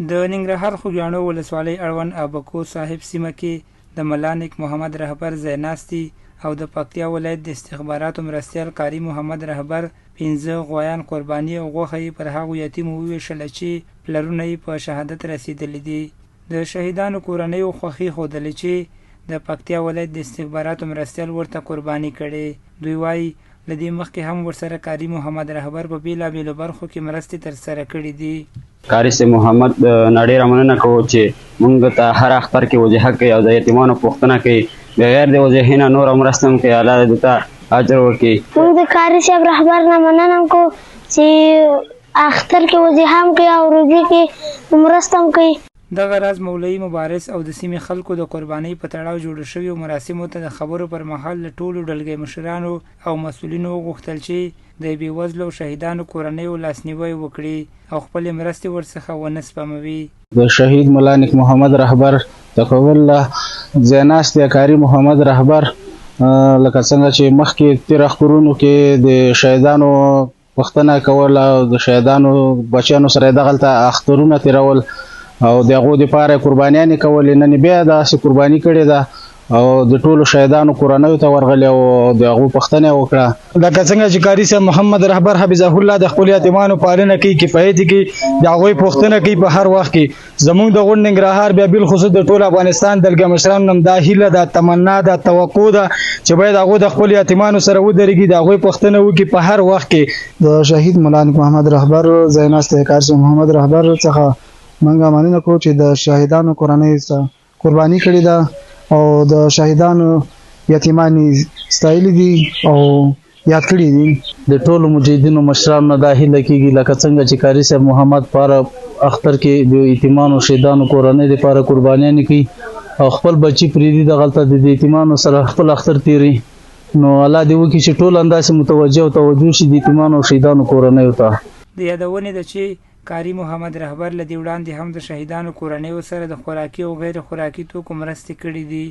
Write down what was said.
د ننګرهار خوږیاڼو ولسوالۍ اړوند ابکو صاحب سیمه کې د ملا نیک محمد رهبر ځایناستي او د پکتیا ولایت د استخباراتو مرستیال قاري محمد رهبر پنځه غوایان قرباني او غوښه یې پر هغو یتیمو ووېشله چې پلرونه یې په شهادت رسېدلي دي. د شهیدانو کورنیو خوښي ښودلې چې د پکتیا ولایت د استخباراتو مرستیال ورته قرباني کړې. دوی وايي، له دې مخکې هم ورسره قاري محمد رهبر په بېلابېلو برخو کې مرستې ترسره کړې دي. قاري صاحب محمد نه ډېره مننه کوو چې مونږ ته هر اختر کې وضیحه کوي او د یتیمانو پوښتنه کوي، بغیر د وضیحې نه نوره مرسته هم کوي، الله دې ده ته اجر ورکړي. مونږ د قاري صاحب رهبر نه مننه کوو چې اختر کې وضیحه هم کوي او روژې کې مرسته هم کوي. دغه راز مولوي مبارز او د سیمې خلکو د قربانۍ په تړاو جوړو شویو مراسمو ته د خبرو پر مهال له ټولو ډلګۍ مشرانو او مسؤلینو وغوښتل چې د بې وزلو او شهیدانو کورنیو لاسنیوی وکړي او خپلې مرستې ورڅخه ونه سپموي. د شهید ملا نیک محمد رهبر تقوی الله ځایناستی قاري محمد رهبر لکه څنګه چې مخکې تېر اخترونو کې د شهیدانو پوښتنه کوله او د شهیدانو بچیانو سره دغلته اخترونه تیرول او د هغو دپاره یې قربانیانې کولې، نن یې بیا داسې قرباني کړې ده او د ټولو شهیدانو کورنیو ته ورغلی او د هغو پوښتنه یې وکړه. لکه څنګه چې قاري صاحب محمد رهبر حفظه الله د خپلو یتیمانو پالنه کوي، کفایت یې کوي، د هغوی پوښتنه کوي په هر وخت کې. زموږ د غونډ ننګرهار بیا بالخصوص د ټول افغانستان دلګه مشرانو نم دا هیله ده، تمنا ده، توقع ده چې باید هغه د خپل یتیمانو سره ودرېږي، د هغوی پوښتنه وکړي په هر وخت کې. د شهید ملا نیک محمد رهبر ځایناستی قاري محمد رهبر څخه موږ مننه کوو چې د شهیدانو کورنۍ څخه قرباني کړې ده او د شهیدانو یتیمان یې ستایلي دي او یاد کړي دي. د ټولو مجاهدینو مشرانو نه دا هیله کیږي لکه څنګه چې قاري صاحب محمد په هر اختر کې د یتیمانو شهیدانو کورنۍ لپاره قربانیانې کوي او خپل بچي پریږدي دغلته د یتیمانو سره خپل اختر تیروي نو الله دې وکړي چې ټول همداسې متوجه او توجه شي د یتیمانو او شهیدانو کورنیو ته. د یادونې ده چې قاري محمد رهبر له دې وړاندې هم د شهیدانو کورنیو سره د خوراکي او غیر خوراکي توکو مرستې کړې دي.